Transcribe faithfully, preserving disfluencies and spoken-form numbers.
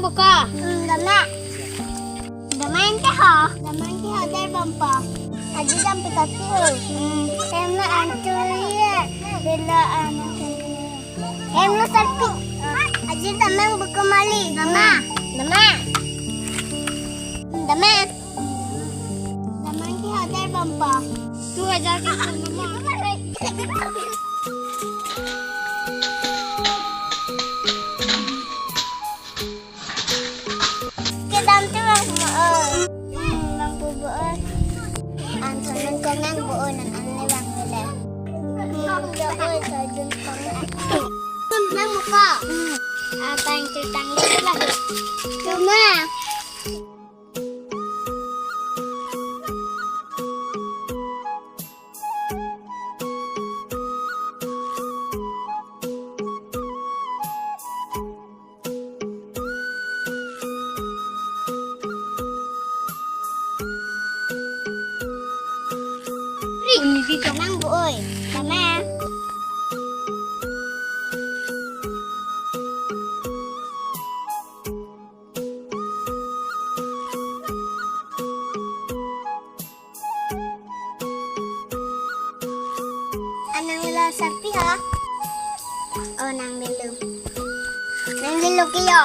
Puka. Hmm, dama. Dama ente ho. Dama ente ho der bampa. Aji dam pita tu. Hmm, temna antu ye. Bela anak. Temna sarpi. Aji dama buku mali. Dama. Dama. Dama. Dama ente ho der bampa. Tu aja ke mama. Kedam tu bang mo. Hmm, bang pu bo. An son nang kong nang bo nan an le bang le. Hmm, ya bo sa jun kong. Nang mo ka. Hmm. Atang tu tang le lah. Cuma. Ring, di kong nang bo oi. Dama. Anang lo sarpi ha? Oh, nang belu. Nang belu kiyo.